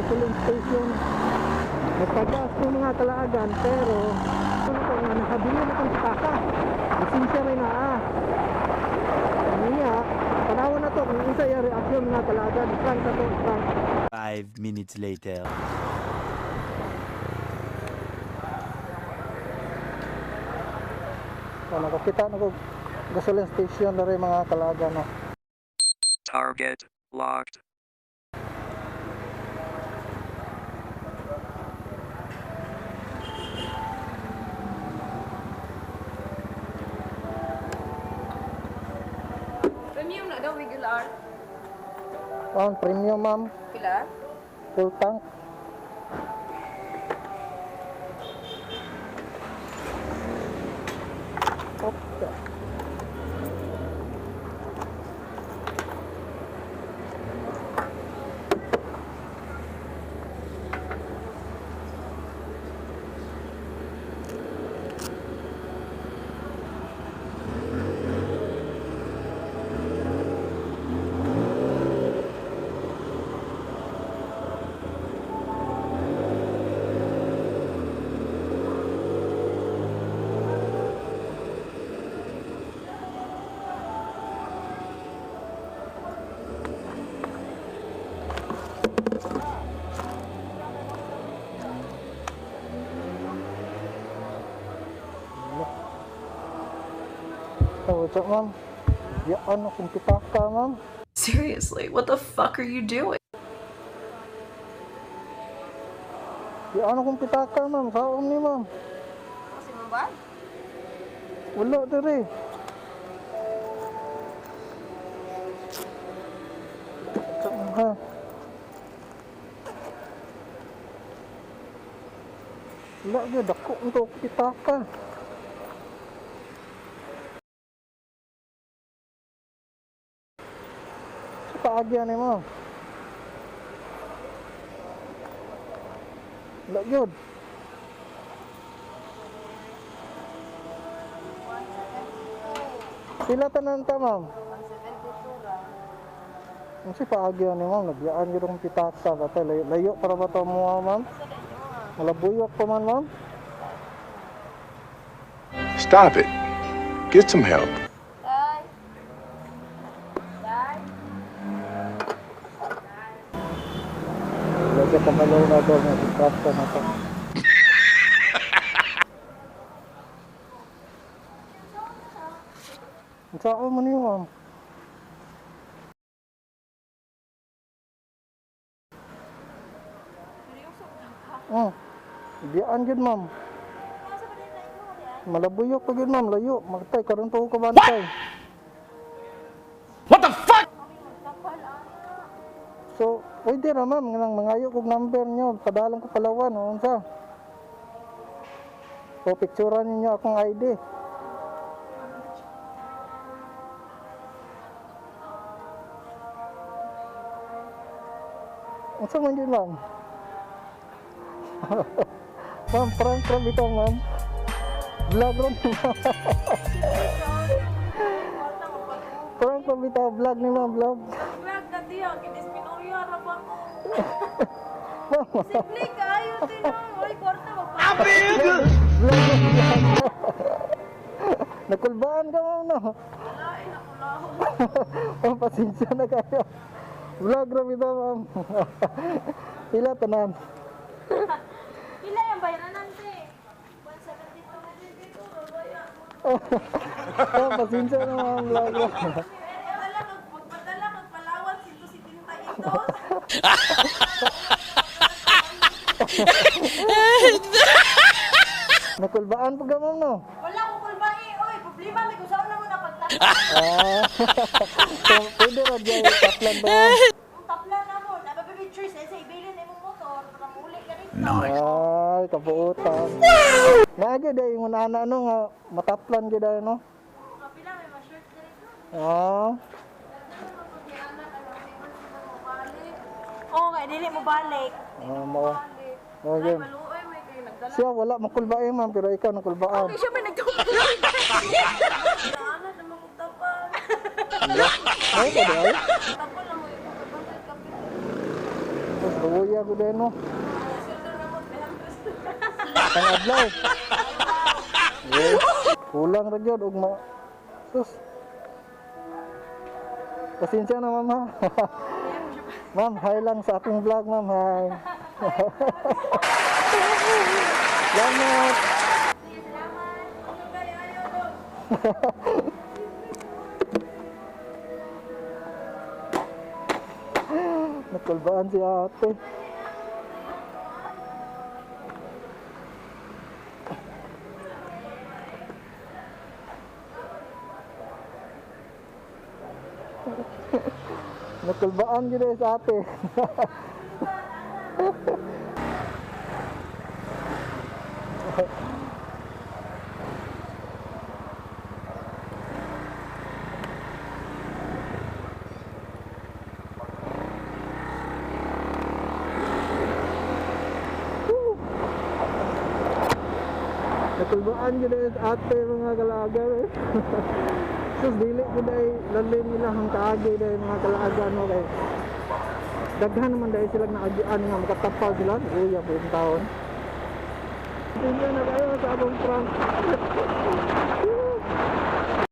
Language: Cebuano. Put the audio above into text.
gasoline station. Nagpagas ko mga kalaagan, pero ano ko nga, nakabili na kong pitaka. Lisensya may naa. Niya, panahon na to kung unsa iya reaksyon mga kalaagan. Prank na to, prank. 5 minutes later. So, nakakita na ko gasoline station na rin mga kalaga, no? Target locked. Premium na daw, regular. Oh, premium, ma'am. Pila? Full tank. Okay. Oh, what's up, ma'am? Yaan akong pitaka, ma'am. Seriously, what the fuck are you doing? Yaan akong pitaka, ma'am. Saon ni, ma'am? Kasi mo ba? Wala diri. Ha? Wala gyud, dako nito pitaka. Sa paagya ni mo. Wala gyud. Pila tanan ta, ma'am? 172 ra. Ang si paagya ni ma'am, nagyaan gyud akong pitaka ba layo, layo para ba to mo, ma'am? Malabuyok pa man, ma'am. Stop it. Get some help. Day. Day. Wala siya kamalaw na daw nga pitaka na to. Ang saan mo niyo, ma'am? Oh, biyaan gyud, ma'am. Malabuyok pa gyud, ma'am, layo. Magtay karon pa ko kabantay. What the fuck? So, pwede ra, ma'am, nang mangayo kog number nyo, padalang ko Palawan o unsa. O picturean ninyo akong ID. Unsa man yun, ma'am? Ma'am, prank ra bitaw, ma'am. Vlog ra ni ma'am. Prank ra bitaw, vlog ni ma'am, vlog. Vlog na diya, kinis Pinoy ra ba ko? Ma'am, Simple kayo tinuod. Oy, kwarta magpa. vlog, vlog. Nakulbaan ka, ma'am, no? Wala eh, nakulahon. Oh, pasensya na kayo. Vlog ra bitaw, ma'am. Pila tanan? Pila yung bayranan te? 172 ra ba yan? Oh, pasensya na, ma'am, vlog ra. Magpadala kag magpadala kag Palawan 172. Nakulbaan po ka, ma'am, no? Wala ko kulbae, oy, problema may kusaon na mo na pagtaplan. Ah. So, pwede ra diya taplan ba, ma'am? Kung taplan na mo, na ba choice sa ibilin imong motor para muuli ka rito. Ay, kabuutan. Naagi dahil yung ana no nga mataplan gyud ay, no. Kapila may ma-shirt dito. Ah, Oh, kay dili mo balik. ah mo. Oh, yun. Maluoy may kay nagdala. Siya wala makulbae, ma'am, pero ikaw nakulbaan. Siya may nagtapal. Ano na mo tapal. Ay, ka dai. Tapal na mo yung kapantay kapit. Tapos luya ko din mo. Ang adlaw. Yes. Kulang ra gyud og ma. Sus. Pasensya na ma'am ha. Ma'am, hi lang sa akong vlog, ma'am. Hi. Salamat. Nakulbaan si ate. Nakulbaan yun eh sa ate. Nakulbaan yun eh sa ate mga kalaga eh. Sus, dili ko dahil lalim nila ang kaagi dahil mga kalaga no kay daghan naman dahil sila naagian nga makatapal sila uya po yung taon. Tingnan na kayo sa abong prank.